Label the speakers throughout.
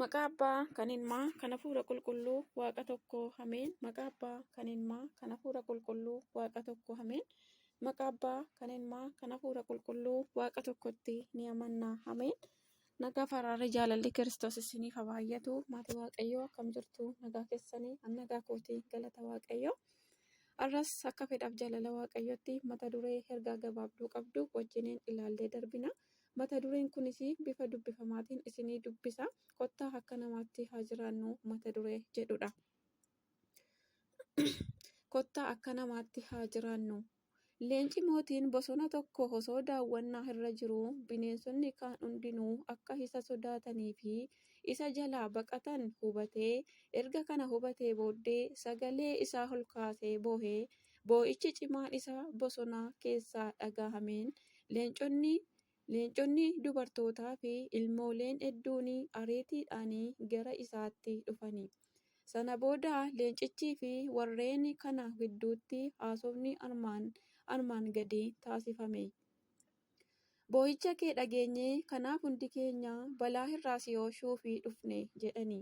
Speaker 1: Maqaa Abbaa kan Ilmaa kan Hafuura Qulqulluu Waaqa tokko Ameen. Maqaa Abbaa kan Ilmaa kan Hafuura Qulqulluu Waaqa tokko Ameen. Maqaa Abbaa kan Ilmaa kan Hafuura Qulqulluu Waaqa tokkotti ni amanna. Ameen. Nagaa fi araarri jaalalli Kiristoos isiniif haa baay'atu. Maatii Waaqayyoo akkam jirtu? Nagaa keessanii? An nagaa kooti galata Waaqayyoo. Har'as akka fedhaaf jaalala Waaqayyootti mata duree ergaa gabaabduu qabdu wajjiniin ilaallee darbina. Mata dureen kunis bifa dubbifamaatiin isinii dubbisa. Kottaa akka namaatti haa jiraannu mata duree jedhudha. Kottaa akka namaatti haa jiraannu. Leenci mootiin bosona tokko osoo daawwannaa irra jiruu bineensonni kaan hundinuu akka isa sodaatanii fi isa jalaa baqatan hubatee erga kana hubatee booddee sagalee isaa ol kaasee boo'e. Boo'ichi cimaan isa bosona keessaa dhagahameen leenconni leenconni dubartootaa fi ilmooleen hedduun ariitiidhaan gara isaatti dhufani. Sana booda leencichii fi warreen kana gidduutti haasofni armaan armaan gadii taasifame. Boo'icha kee dhageenye, kanaaf hundi keenya balaa irraa si oolchuuf dhufne jedhani.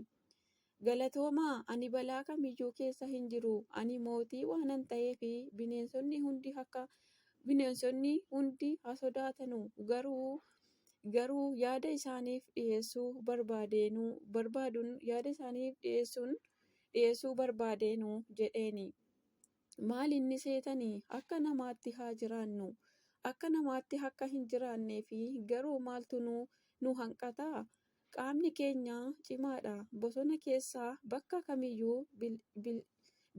Speaker 1: Galatoomaa, ani balaa kamiyyuu keessa hin jiru. Ani mootii waanan ta'eef bineensonni hundi akka bineensonni hundi haa sodaatanu. Garuu garuu yaada isaaniif dhiyeessuu barbaadeenuu barbaaduun yaada isaaniif dhiyeessuun dhiyeessuu barbaadeenuu jedheeni. Maal inni seetani? Akka namaatti haa jiraannu. Akka namaatti akka hin jiraanneef garuu maaltu nu nu hanqata? Qaamni keenya cimaadha. Bosona keessa bakka kamiyyuu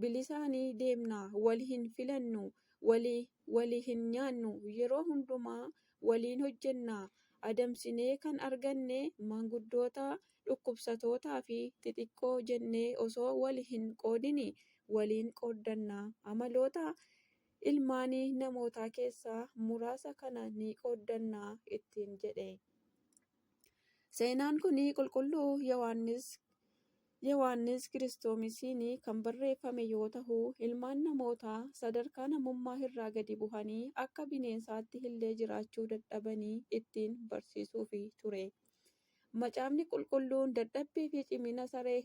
Speaker 1: bilisaan deemna. Wal hin filannu. Wali hin nyaannu. Yeroo hundumaa waliin hojjenna. Adamsinee kan arganne maanguddoota, dhukkubsatootaa fi xixiqqoo jennee osoo wal hin qoodin waliin qooddanna. Amaloota ilmaan namootaa keessaa muraasa kana ni qooddanna ittiin jedhe. Seenaan kun Qulqulluu Yohaannis Kiristoomisiin kan barreeffame yoo tahu, ilmaan namootaa sadarkaa namummaa irraa gadi buhanii akka bineensaatti illee jiraachuu dadhabanii ittiin barsiisuuf ture. Macaafni Qulqulluun dadhabbii fi cimina saree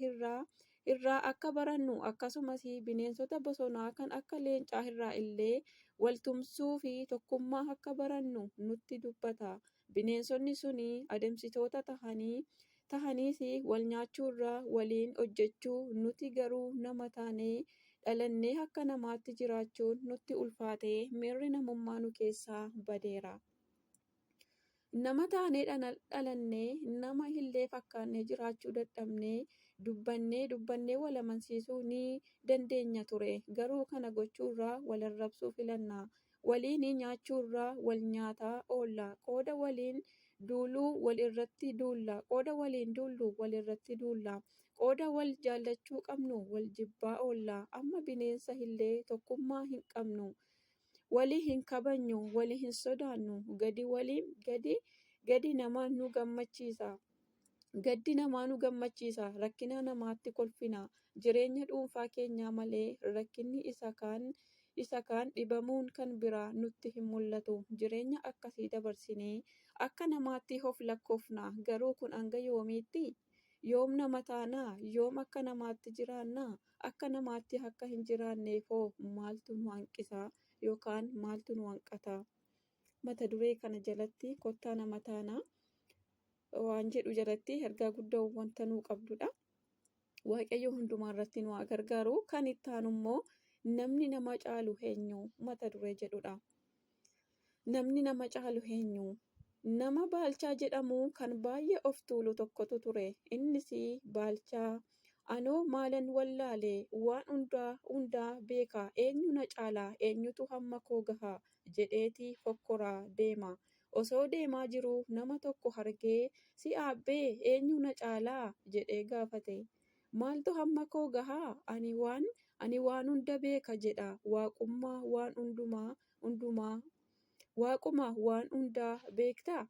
Speaker 1: irraa akka barannu akkasumas bineensota bosonaa kan akka leencaa irraa illee wal tumsuu fi tokkummaa akka barannu nutti dubbata. Bineensonni sun adamsitoota tahaniis wal nyaachuurra waliin hojjechuu nuti garuu nama taanee dhalannee akka namaatti jiraachuun nutti ulfaatee miirri namummaa nu keessaa badeera. Nama taanee dhalannee nama illee fakkaannee jiraachuu dadhabnee dubbannee dubbannee wal amansiisuu ni dandeenya ture. Garuu kana gochuurraa wal arrabsuu filanna. Waliin nyaachuurraa wal nyaataa oolla. Qooda waliin duuluu wal irratti duulla. Qooda waliin duullu wal irratti duulla. Qooda wal jaallachuu qabnu wal jibbaa oolla. Amma bineensa illee tokkummaa hin qabnu. Wali hin kabajnu, wali hin sodaannu. Gadi wali gadi gadi nama nu gammachiisa. Gaddi namaa nu gammachiisa. Rakkina namaatti kolfina. Jireenya dhuunfaa keenyaa malee rakkinni isa kaan isa kaan dhibamuun kan biraa nutti hin mul'atu. Jireenya akkasii dabarsinee akka namaatti of lakkoofna. Garuu kun hanga yoomiitti? Yoom nama taana? Yoom akka namaatti jiraanna? Akka namaatti akka hin jiraanneef hoo maaltu nu hanqisa yookaan maaltu nu hanqata? Mata duree kana jalatti kottaa nama taanaa waan jedhu jalatti ergaa guddaa wanta nuu qabdudha. Waaqayyo hundumaa irratti nu haa gargaaru. Kan itti aanu immoo namni nama caalu eenyu mata duree jedhudha. Namni nama caalu eenyu? Nama Baalchaa jedhamu kan baay'ee of tuulu tokkotu ture. Innis Baalchaa anoo maalan wallaale waan hundaa hundaa beeka eenyu na caala eenyutu hamma koo gaha jedheeti fokkoraa deema. Osoo deemaa jiruu nama tokko argee si aabbee eenyu na caalaa jedhee gaafate. Maaltu hamma koo gahaa ani waan ani waan hunda beeka jedha waaqummaa waan hundumaa hundumaa waaquma waan hundaa beektaa?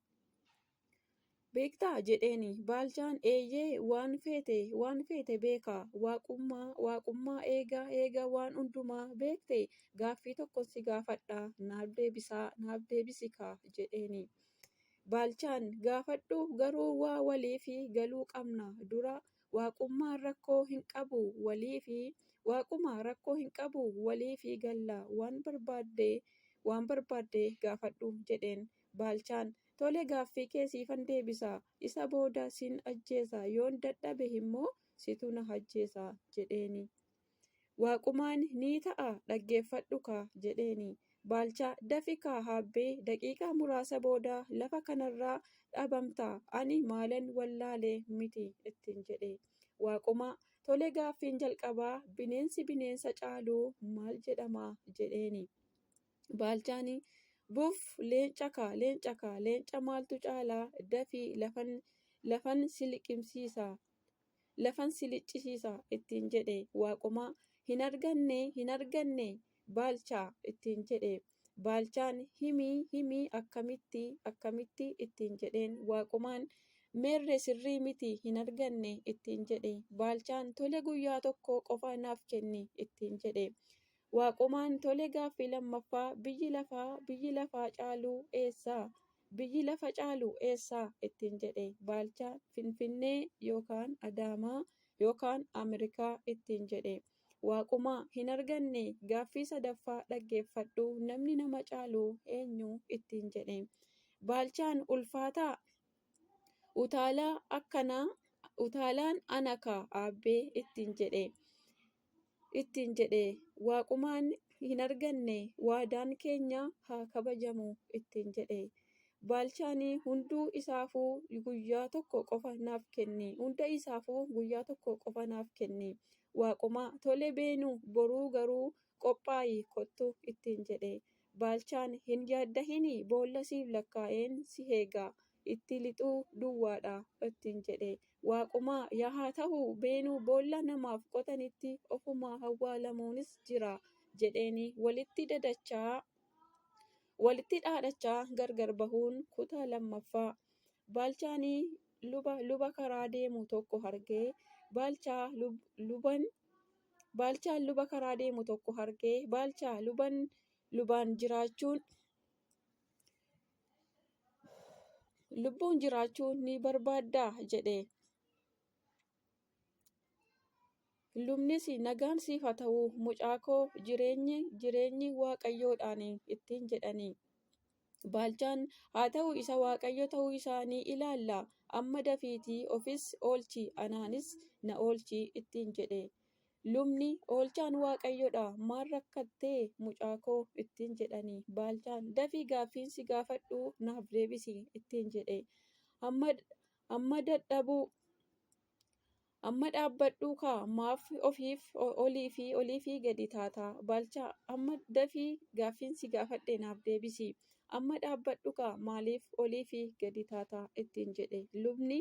Speaker 1: Beektaa jedheeni. Baalchaan eeyyee waan feete waan feete beeka waaqummaa waaqummaa eega eega waan hundumaa beekte gaaffii tokkon si gaafadha naaf deebisaa naaf deebisi kaa jedheeni. Baalchaan gaafadhu garuu waa waliif galuu qabna dura. Waaqummaan rakkoo hin qabu waliif Waaquma rakkoo hin qabu waliif galla, waan barbaadde gaafadhu jedheen. Baalchaan tole, gaaffii kee siifan deebisa, isa booda sin ajjeesa, yoon dadhabe immoo situ na ajjeesa jedheeni. Waaqumaan ni ta'a, dhaggeeffadhu kaa jedheeni. Baalchaa dafi kaa haabbee, daqiiqaa muraasa booda lafa kanarraa dhabamta, ani maalan wallaale miti ittiin jedhe. Waaqumaa tole, gaaffiin jalqabaa bineensi bineensa caalu maal jedhama jedheeni. Baalchaan buuf, leenca kaa, leenca kaa, leenca maaltu caalaa, dafii lafan si liqimsiisa, lafan si liccisiisa ittiin jedhe. Waaqumaa hin arganne, hin arganne Baalchaa ittiin jedhe. Baalchaan himii himii, akkamitti akkamitti ittiin jedheen. Waaqumaan meerre, sirrii miti, hin arganne ittiin jedhe. Baalchaan tole, guyyaa tokko qofa naaf kenni ittiin jedhe. Waaqumaan tole, gaaffii lammaffaa biyyi lafaa caalu eessa, biyyi lafa caalu eessa ittiin jedhe. Baalchaan Finfinnee yookaan Adaamaa yookaan Ameerikaa ittiin jedhe. Waaqumaa hin arganne, gaaffii sadaffaa dhaggeeffadhu, namni nama caalu eenyu ittiin jedhe. Baalchaan ulfaataa utaalaa akkanaa utaalaan ana kaa aabbee ittiin jedhe ittiin jedhe. Waaqumaan hin arganne, waadaan keenya haa kabajamu ittiin jedhe. Baalchaan hunduu isaafuu guyyaa tokko qofa naaf kenni, hunda isaafuu guyyaa tokko qofa naaf kenni. Waaqumaa tole beenu, boruu garuu qophaa'i kottu ittiin jedhe. Baalchaan hin yaaddahini, boolla siif lakkaa'een si eega, itti lixuu duwwaadha ittiin jedhe. Waaqumaa yaa haa ta'u beenuu, boolla namaaf qotanitti ofumaa awwaalamuunis jira jedheeni. Walitti dhaadachaa gargar bahuun. Kutaa lammaffaa. Baalchaan luba karaa deemu tokko argee Baalchaa luban Baalchaan luba karaa deemu tokko argee, Baalchaa luban lubaan jiraachuun lubbuun jiraachuu ni barbaaddaa jedhe. Lubnis nagaan siif haa ta'u mucaa koo, jireenyi waaqayyoodhaan ittiin jedhani. Baalchaan haa ta'u, isa waaqayyo ta'uu isaa ni ilaalla, amma dafiitii ofis oolchi anaanis na oolchi ittiin jedhe. Lubni oolchaan waaqayyoodha, maal rakkattee mucaa koo ittiin jedhani. Baalchaan dafii gaaffiin si gaafadhu naaf deebisi ittiin jedhe. Hamma dadhabuu amma dhaabbadhuu kaa, maaf ofiif olii fi gadi taata? Baalchaa amma dafii gaaffiin si gaafadhe naaf deebisi. Amma dhaabbadhu kaa, maaliif olii fi gadi taata ittiin jedhe. Lubni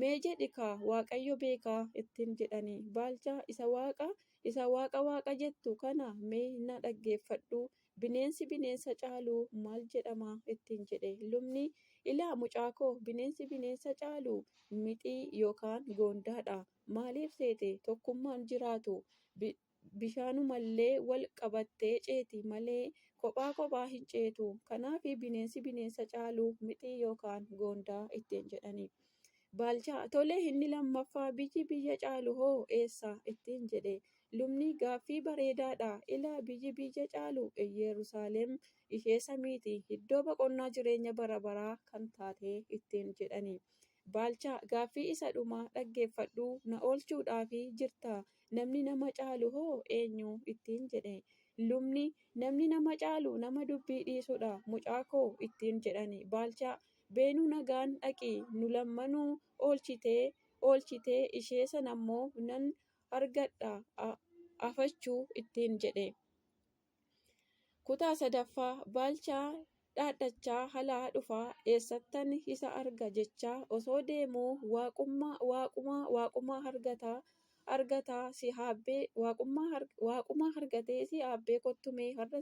Speaker 1: mee jedhi kaa, waaqayyo beekaa ittiin jedhani. Baalchaa isa waaqa waaqa jettu kana mee na dhaggeeffadhu, bineensi bineensa caalu maal jedhama ittiin jedhe. Lubni ilaa mucaa koo, bineensi bineensa caalu mixii yookaan goondaadha. Maaliif seete? Tokkummaan jiraatu, bishaanumallee wal qabattee ceeti malee kophaa kophaa hin ceetu. Kanaaf bineensi bineensa caalu mixii yookaan goondaa ittiin jedhani. Baalchaa tole, inni lammaffaa biyyi biyya caalu hoo eessa ittiin jedhe. Lubni gaaffii bareedaadha, ilaa biyyi biyya caalu Yerusaalem ishee samiiti, iddoo boqonnaa jireenya bara baraa kan taate ittiin jedhani. Baalchaa gaaffii isa dhumaa dhaggeeffadhu, na oolchuudhaaf jirta, namni nama caalu hoo eenyu ittiin jedhe. Lubni namni nama caalu nama dubbii dhiisudha mucaa koo ittiin jedhani. Baalchaa beenuu nagaan dhaqi, nu lammanuu oolchitee ishee sanammoo nan argadha afachuu ittiin jedhe. Kutaa sadaffaa. Baalchaa dhaadhachaa alaa dhufaa, eessattan isa arga jechaa osoo deemuu waaqummaa argataa si haabbee waaqummaa argatee si haabbee, kottumee har'a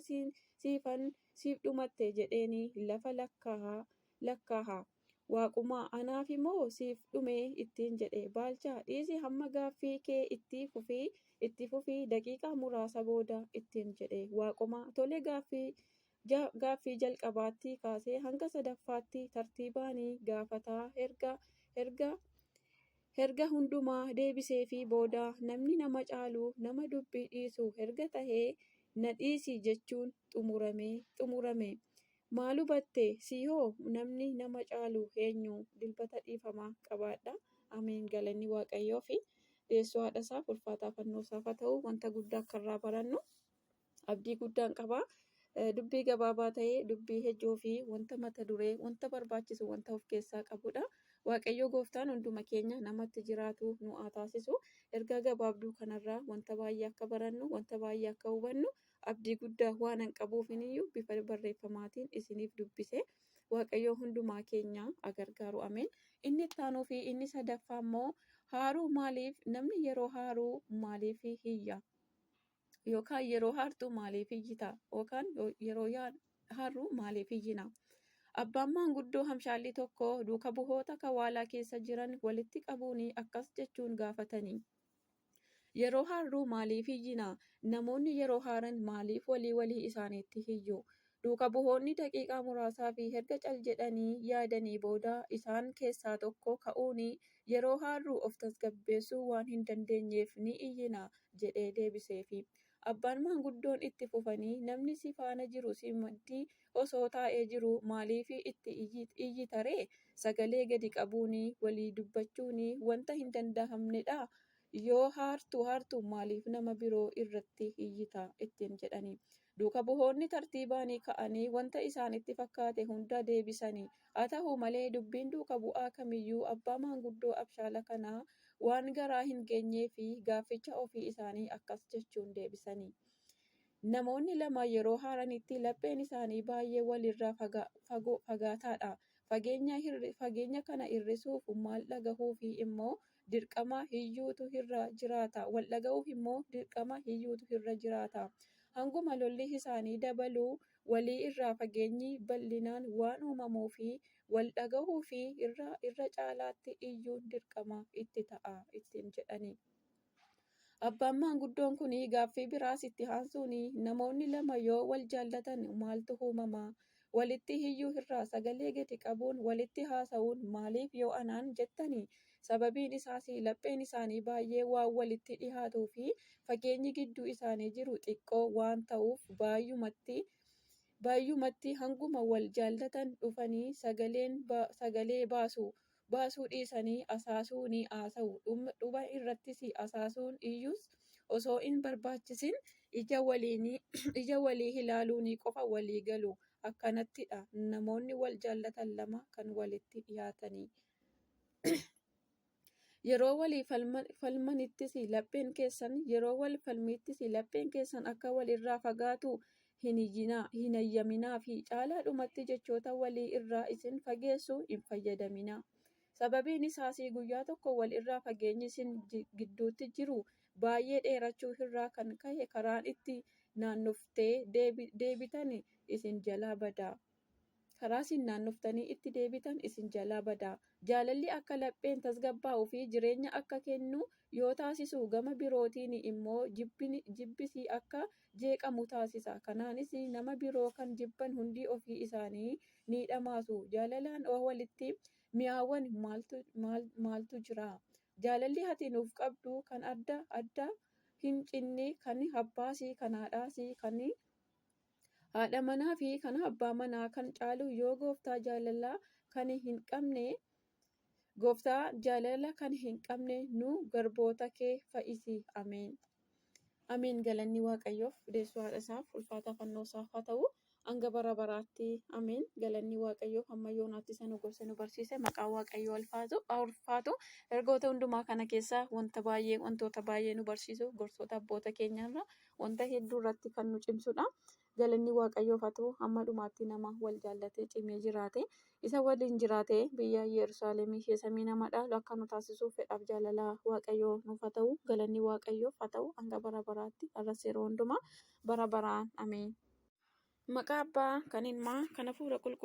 Speaker 1: siifan siif dhumatte jedheeni lafa lakkaaha. Waaqumaa anaaf immoo siif dhume ittiin jedhe. Baalchaa dhiisi, hamma gaaffii kee itti fufii daqiiqaa muraasa booda ittiin jedhe. Waaqumaa tole, gaaffii Gaaffii jalqabaatti kaasee hanga sadaffaatti tartiibaan gaafataa erga hundumaa deebiseefii booda namni nama caalu nama dubbii dhiisu erga tahee na dhiisi jechuun xumurame. Maal hubatte si'oo namni nama caalu eenyu? Dilbata dhiifamaa qabaadha. Ameen. Galanni Waaqayyoo fi teessoo haadha isaaf ulfaataa fannoo isaaf haa ta'u. Wanta guddaa akka irraa barannu abdii guddaan qaba. Dubbii gabaabaa ta'ee dubbii ijoo fi wanta mata duree wanta barbaachisu wanta of keessaa qabudha. Waaqayyo gooftaan hunduma keenya namatti jiraatu nu haa taasisu. Ergaa gabaabduu kanarraa wanta baay'ee akka barannu, wanta baay'ee akka hubannu abdii guddaa waan an qabuufiniyyuu bifa barreeffamaatiin isiniif dubbise. Waaqayyo hundumaa keenya haa gargaaru. Ameen. Inni itti aanuu fi inni sadaffaa immoo haaruu maaliif namni yeroo haaruu maaliif iyya? Yookaan yeroo haartu maaliif iyyita? Yookaan yeroo haarru maaliif iyyina? Abbaan maanguddoo hamshaalli tokko duuka bu'oota kawaalaa keessa jiran walitti qabuun akkas jechuun gaafatani. Yeroo haarru maaliif iyyina? Namoonni yeroo haaran maaliif walii walii isaaniitti iyyu? Duuka bu'oonni daqiiqaa muraasaa fi erga cal jedhanii yaadanii booda isaan keessaa tokko ka'uun yeroo haarru of tasgabbeessuu waan hin dandeenyeef ni iyyina jedhee deebiseefi. Abbaan maanguddoon itti fufanii namni si faana jiru si maddii osoo taa'ee jiru maaliif itti iyyita ree? Sagalee gadi qabuun walii dubbachuun wanta hin danda'amnedha. Yoo haartu haartu maaliif nama biroo irratti iyyita ittiin jedhani. Duuka bu'oonni tartiibaan ka'anii wanta isaanitti fakkaate hunda deebisanii. Haa ta'u malee dubbiin duuka bu'aa kamiyyuu abbaa maanguddoo abshaala kanaa waan garaa hin geenyee fi gaafficha ofii isaanii akkas jechuun deebisanii. Namoonni lama yeroo haaranitti lapheen isaanii baay'ee walirraa fagaataadha. Fageenya kana hir'isuuf maal dhagahuuf immoo dirqama iyyuutu irra jiraata. Wal dhagahuuf immoo dirqama iyyuutu irra jiraata. Hanguma lolli isaanii dabalu walii irraa fageenyi bal'inaan waan uumamuu fi wal dhagahuu fi irra caalaatti iyyuun dirqama itti ta'a ittiin jedhani. Abbaan maanguddoon kun gaaffii biraas itti aansuun namoonni lama yoo wal jaallatan maaltu uumama? Walitti iyyuu irraa sagalee gadi qabuun walitti haasa'uun maaliif yoo anaan jettani? Sababiin isaas lapheen isaanii baay'ee waan walitti dhihaatuu fi fageenyi gidduu isaanii jiru xiqqoo waan ta'uuf baay'umatti hanguma wal jaallatan dhufanii sagalee baasu. Baasuu dhiisanii asaasuu ni haasa'u. Dhuma irrattis asaasuun iyyus osoo hin barbaachisin ija walii ilaaluun qofa walii galu. Akkanattidha namoonni wal jaallatan lama kan walitti dhiyaatanii. Yeroo walii falmanittis lapheen keessan yeroo wal falmittis lapheen keessan akka wal irraa fagaatu hin hayyaminaa fi caalaadhumatti jechoota walii irraa isin fageessu hin fayyadaminaa. Sababiin isaas guyyaa tokko wal irraa fageenyi isin gidduutti jiru baay'ee dheerachuu irraa kan ka'e karaan itti naannoftee deebitan isin jalaa bada. Karaa isin naannoftanii itti deebitan isin jalaa bada. Jaalalli akka lapheen tasgabbaa'uu fi jireenya akka kennu yoo taasisu gama birootiin immoo jibbisi akka jeeqamu taasisa. Kanaanis nama biroo kan jibban hundi ofii isaanii ni dhamaasu. Jaalalaan walitti mi'aawan maaltu jira? Jaalalli ati nuuf qabdu kan adda adda hin cinne kan abbaas kan haadhaas kan haadha manaa fi kan abbaa manaa kan caalu yoo gooftaa jaalala kan hin qabne gooftaa jaalala kan hin qabne nu garboota kee fa'isi. Ameen. Ameen. Galanni Waaqayyoof deessoo haadha isaaf ulfaata fannoo isaaf haa ta'u. Hanga bara baraatti ameen. Galanni Waaqayyoof hamma yoonaatti isa nu gorse nu barsiise maqaan Waaqayyoo ulfaatu. Ergoota hundumaa kana keessaa wanta baay'ee wantoota baay'ee nu barsiisu gorsoota abboota keenyarra wanta hedduu irratti kan nu cimsudha. Galanni Waaqayyoof haa ta'u hamma dhumaatti nama wal jaallatee cimee jiraate isa waliin jiraate biyya Yerusaalemii ishee samii nama dhaalu akka nu taasisuuf fedhaaf jaalala Waaqayyoo nuuf haa ta'u. Galanni Waaqayyoof haa ta'u hanga bara baraatti har'as yeroo hundumaa bara baraan ameen. Maqaa Abbaa kan Ilmaa kan Hafuura Qulqulluu.